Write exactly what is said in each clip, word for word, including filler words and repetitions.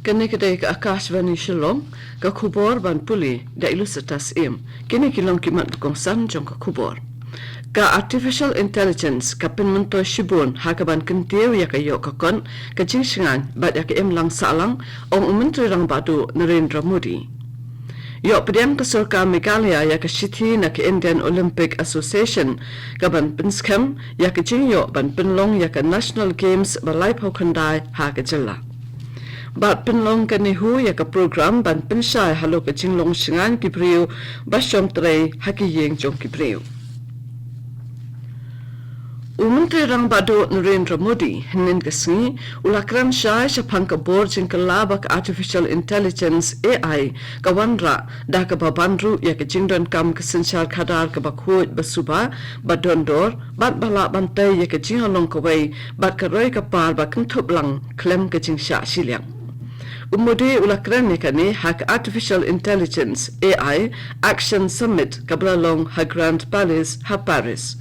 Kane ka dei ka Akashvani Shillong, ka khubor ban pule da i Lusitas Im. Kine ki long ki mat ba kongsan jong ka khubor. Ka artificial intelligence ka pynmyntoi shibun ha kaban kyntiew ïa ka ïoh ka kot, ka jingshngaiñ bad ïa ka imlang sahlang, ong u Myntri Rangbah Duh Narendra Modi. Ïoh pdiang ka sorkar Meghalaya ïa ka shithi na ka Indian Olympic Association kaban pynskhem ïa ka jingïoh ban pynlong ïa ka National Games ba laiphew khyndai ha ka jylla. Bad pynlong ka NEHU ïa ka program ban pynshai halor ka jinglong shngaiñ ki briew ba shong trei ha ki ïing jong ki briew. U Myntri Rangbah Duh Narendra Modi hynnin ka sngi u la kren shai shaphang ka bor jingkylla ba ka artificial intelligence, A I, ka wanrah da kaba ban ruh ïa ka jingdonkam ka synshar khadar kaba khuid, ba suba, ba dondor bad ba lah ban tei ïa ka jingïalong kawei bad ka roi ka par ba kynthup lang khlem ka jingshah shiliang. U Modi u la kren ïa kane ha ka Artificial Intelligence, A I, Action Summit kaba la long ha Grand Palais ha Paris.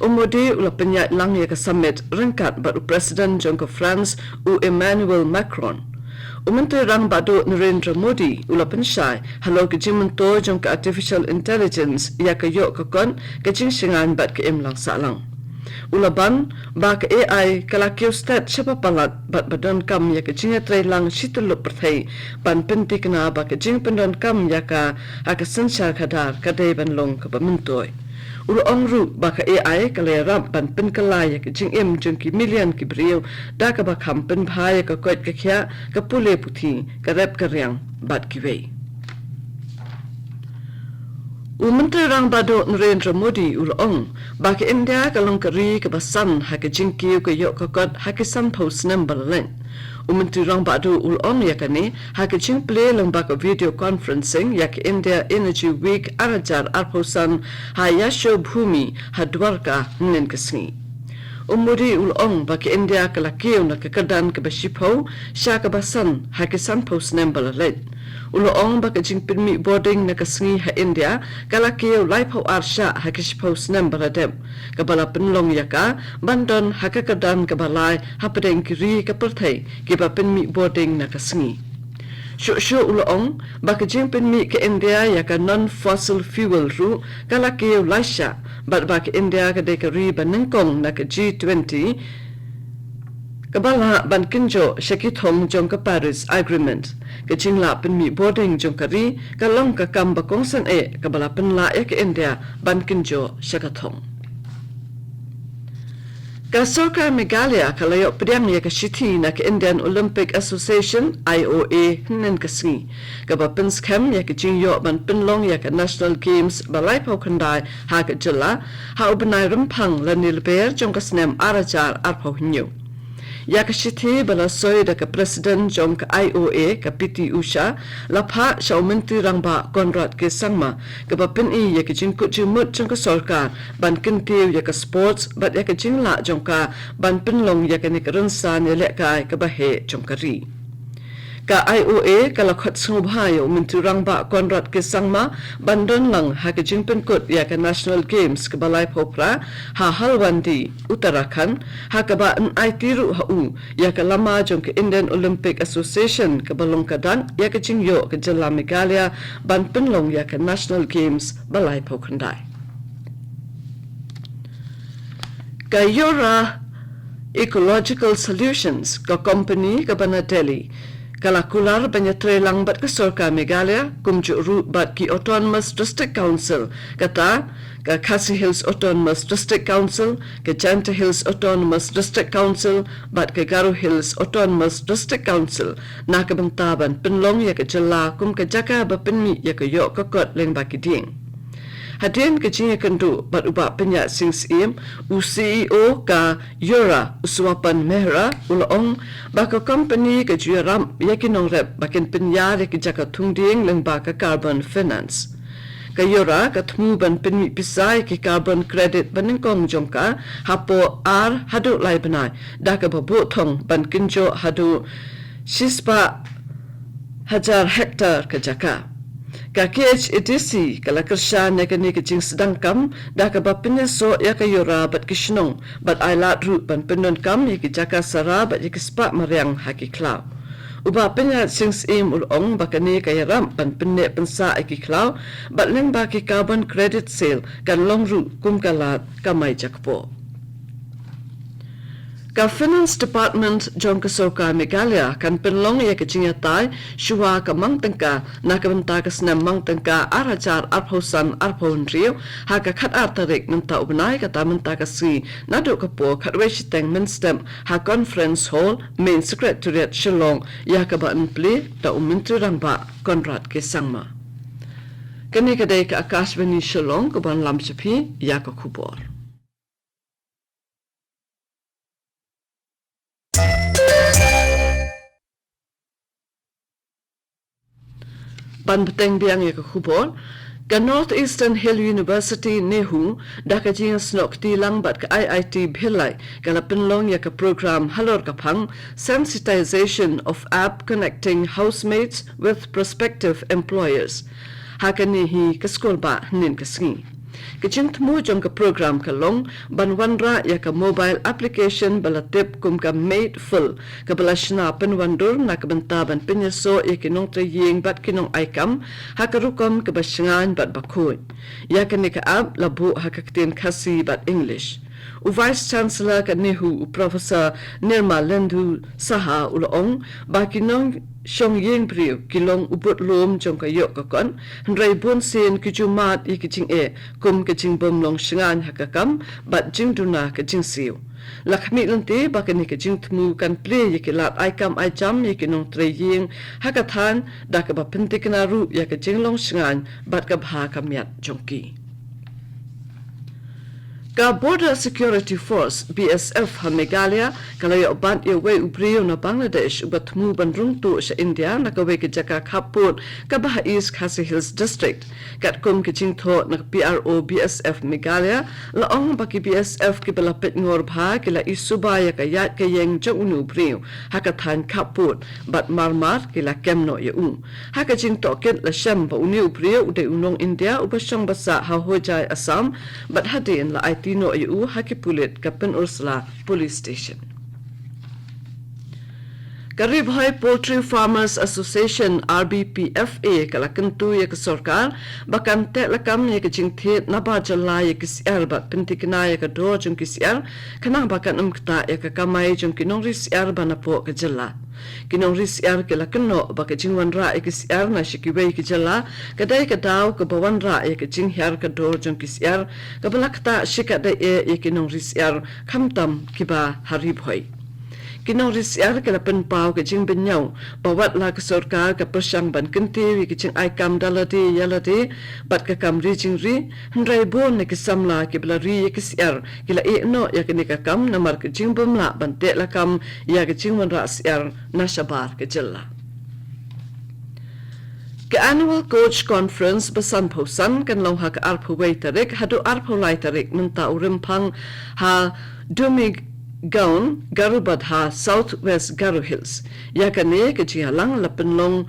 U Modi u la pynïaid lang ïa ka summit ryngkat bad u President jong ka France, u Emmanuel Macron. U Myntri Rangbah Duh Narendra Modi u la pynshai halor ka jingmyntoi jong ka artificial intelligence ïa ka ïoh ka kot, ka jingshngaiñ bad ka imlang sahlang. U la ban ba ka A I ka la kiew stet shabar palat bad ba donkam ïa ka jingïatreilang shi tyllup pyrthei ban pynthikna ba ka jingpyndonkam ïa ka ha ka synshar khadar ka dei ban long kaba myntoi. U la ong ruh ba ka A I ka la ïarap ban pynkylla ïa ka jingim jong ki million ki briew da kaba kham pynbha ïa ka koit ka khiah, ka pule puthi, ka rep ka riang bad kiwei. U Myntri Rangbah Duh Narendra Modi u la ong ba ka India ka long ka ri kaba san ha ka jingkiew ka ïoh ka kot ha ki sanphew snem ba la leit. U Myntri Rangbah Duh u la ong ïa kane ha ka jingplie lyngba ka video conferencing ïa ka India Energy Week ar hajar arphew san ha Yashobhoomi ha Dwarka hynnin ka sngi. U Modi u la ong ba ka India ka la kiew na ka kyrdan kaba shiphew sha kaba san ha ki sanphew snem ba la leit. U la ong ba ka jingpynmih bording na ka sngi ha India ka la kiew laiphew ar shah ha ki shiphew snem ba la dep, kaba la pynlong ïa ka ban don ha ka kyrdan kaba lai hapdeng ki ri ka pyrthei kiba pynmih bording na ka sngi. Shuh shuh u la ong ba ka jingpynmih ka India ïa ka non-fossil fuel ruh ka la kiew lai shah, bad ba ka India ka dei ka ri ba nyngkong na ka G twenty kaba lah ban kynjoh sha ki thong jong ka Paris Agreement. Ka jinglah pynmih bording jong ka ri ka long ka kam ba kongsan eh kaba la pynlah ïa ka India ban kynjoh sha ka thong. Ka sorkar Meghalaya ka la ïoh pdiang ïa ka shithi na ka Indian Olympic Association, I O A, hynnin ka sngi, kaba pynskhem ïa ka jingïoh ban pynlong ïa ka National Games ba laiphew khyndai ha ka jylla ha u bnai Rymphang lane Lber jong ka snem ar hajar arphew hynñiew. Ïa ka shithi ba la soi da ka President jong ka I O A, ka P T Usha, la phah sha u Myntri Rangbah Conrad K Sangma, kaba pyni ïa ka jingkut jingmut jong ka sorkar ban kyntiew ïa ka sports bad ïa ka jinglah jong ka ban pynlong ïa kane ka rynsan ïalehkai kaba heh jong ka ri. Ka I O A ka la khot sngewbha ïa u Myntri Rangbah Conrad K Sangma ban don lang ha ka jingpynkut ïa ka National Games kaba laiphew phra ha Halwandi, Uttarakhand, ha kaba yn aiti ruh ha u ïa ka lama jong ka Indian Olympic Association kaba long ka dak ïa ka jingïoh ka jylla Meghalaya ban pynlong ïa ka National Games ba laiphew khyndai. Ka Yora Ecological Solutions, ka company kaba na Delhi, ka la kular ban ïatrei lang bad ka sorkar Meghalaya, kumjuh ruh bad ki Autonomous District Council, kata ka Khasi Hills Autonomous District Council, ka Jaintia Hills Autonomous District Council bad ka Garo Hills Autonomous District Council, na ka bynta ban pynlong ïa ka jylla kum ka jaka ba pynmih ïa ka ïoh ka kot lyngba ki dieng. Hadien ka jingïakynduh bad u Bah Pynïaid Sing Syiem, u C E O ka Yora, u Swapan Mehra, u la ong ba ka company ka ju ïarap ïa ki nongrep ba kin pynïar ïa ki jaka thung dieng lyngba ka carbon finance. Ka Yora ka thmu ban pynmih pisa ïa ki carbon credit banyngkong jong ka hapoh ar haduh lai bnai, da kaba buh thong ban kynjoh haduh shispah hajar hektar ka jaka. Ka K H A D C ka la kyrshan ïa kane ka jingsdang kam da kaba pynïasoh ïa ka Yora bad ki shnong, bad ai lad ruh ban pyndonkam ïa ki jaka sara bad ïa ki spah mariang ha ki khlaw. U Bah Pyniaid Sing Syiem u la ong ba kane ka ïarap ban pynneh pynsah ïa ki khlaw bad lyngba ki carbon credit sale kan long ruh kum ka lad kamai jakpoh. Ka Finance Department jong ka Sorkar Meghalaya kan pynlong ïa ka jingïatai shuwa ka mang tyngka na ka bynta ka snem mang tyngka ar hajar arphew san arphew hynriew ha ka khatar tarik mynta u bnai, kata mynta ka sngi naduh ka por khatwei shiteng mynstep ha Conference Hall, Main Secretariat, Shillong, ïa kaba yn plie da u Myntri Rangbah Conrad K Sangma. Kane ka dei ka Akashvani Shillong kaba wanlam sha phi ïa ka khubor. Ban bteng biang ïa ka khubor, ka North Eastern Hill University, NEHU, da ka jingïasnoh kti lang bad ka I I T Bhilai, ka la pynlong ïa ka program halor ka phang Sensitization of App Connecting Housemates with Prospective Employers ha kane hi ka skulbah hynnin ka sngi. Ka jingthmu jong ka program ka long ban wanrah ïa ka mobile application ba la tip kum ka Maidful, kaba la shna pynwandur na ka bynta ban pynïasoh ïa ki nongtrei ïing bad ki nongai kam ha ka rukom kaba shngaiñ bad bakhuid. Ïa kane ka app la buh ha ka ktien Khasi bad English. U Vice Chancellor ka NEHU, u Professor Nirmalendu Saha, u la ong ba ki nongshong ïing briew ki long u budlum jong ka ïoh ka kot, hynrei bun sien ki ju mad ïa ki jingeh kum ka jingbym long shngaiñ ha ka kam bad jingduna ka jingsiew. La khmih lynti ba kane ka jingthmu kan plie ïa ki lad ai kam ai jam ïa ki nongtrei ïing ha ka thaiñ, da kaba pynthikna ruh ïa ka jinglong shngaiñ bad ka bha ka miat jong ki. Ka Border Security Force, B S F, ha Meghalaya ka la ïoh bat ïa uwei u briew na Bangladesh uba thmu ban rung tuh sha India na kawei ka jaka khappud kaba ha East Khasi Hills District. Katkum ka jingthoh na ka P R O B S F Meghalaya, la ong ba ki B S F kiba la peit ngor bha ki la ïa suba ïa ka ïaid ka ïeng jong une u briew ha ka thaiñ khappud bad mar mar ki la kem noh ïa u. Ha ka jingtohkit la shem ba une u briew u dei u nong India uba shong ba sah ha Hojai, Assam, bad hadien la aiti noh ïa u ha ki pulit ka Pynursla Police Station. Ka Ri Bhoi Poultry Farmers Association, R B P F A, ka la kyntu ïa ka sorkar ba kan teh lakam ïa ka jingthied nabar jylla ïa ki syiar bad pynthikna ïa ka dor jong ki syiar, khnang ba kan ym ktah ïa ka kamai jong ki nongri syiar ba napoh ka jylla. Ki nongri syiar ki la kynnoh ba ka jingwanrah ïa ki syiar na sha kiwei ki jylla ka dei ka daw kaba wanrah ïa ka jinghiar ka dor jong ki syiar, kaba la ktah shikatdei eh ïa ki nongri syiar, khamtam kiba ha Ri Bhoi. Ki nongri syiar ki la pynpaw ka jingbynñiaw ba wat la ka sorkar ka pyrshang ban kyntiew ïa ka jingai kam da lade ïa lade bad ka kam ri jingri, hynrei bun na ki samla kiba la ri ïa ki syiar ki la ïeh noh ïa kane ka kam namar ka jingbymlah ban teh lakam ïa ka jingwanrah syiar na shabar ka jylla. Ka Annual Coach Conference ba sanphew san kan long ha ka arphew wei tarik haduh arphew lai tarik mynta u Rymphang ha Dumigaon, Garubadha, South West Garo Hills. Ïa kane ka jingïalang la pynlong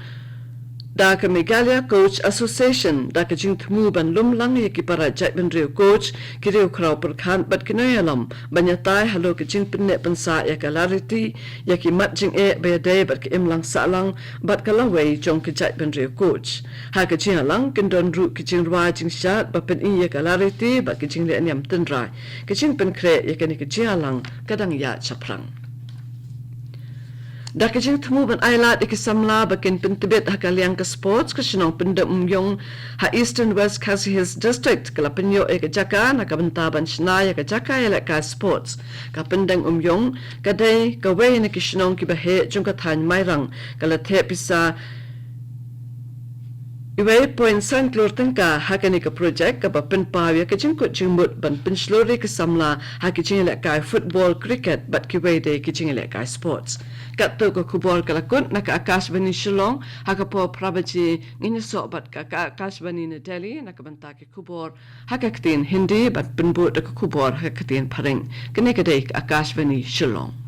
da ka Meghalaya Coach Association da ka jingthmu ban lum lang ïa ki para jaitbynriew coach, ki riew khraw pyrkhat bad ki nongïalam ban ïatai halor ka jingpynneh pynsah ïa ka lariti ïa ki mat jingeh ba ïadei bad ka imlang sahlang bad ka lawei jong ka jaitbynriew coach. Ha ka jingïalang kin don ruh ki jingrwai jingshad ba pyni ïa ka lariti bad ka jingleh niam tynrai. Ka jingpynkhreh ïa kane ka jingïalang ka dang ïaid shaphrang. Da ka jingthmu ban ailad ïa ki samla ba kin pyntbit ha ka liang ka sports, ka shnong Pyndengumiong ha Eastern West Khasi Hills District ka la pynïoh ïa ka jaka na ka bynta ban shna ïa ka jaka ïalehkai sports. Ka Pyndengumiong ka dei kawei na ki shnong kiba heh jong ka thaiñ Mairang, ka la theh pisa wei point san klur tyngka ha kane ka projek kaba pynpaw ïa ka jingkut jingmut ban pynshlur ïa ki samla ha ki jingïalehkai football, cricket bad kiwei de ki jingïalehkai sports. Katto ka khubor ka la kut na ka Akashvani Shillong, ha ka por phra baje ngin ïasoh bad ka, ka Akashvani na Delhi na ka bynta ki khubor ha ka ktien Hindi bad pynbud da ka khubor ha ka ktien Phareng. Kane ka dei ka Akashvani Shillong.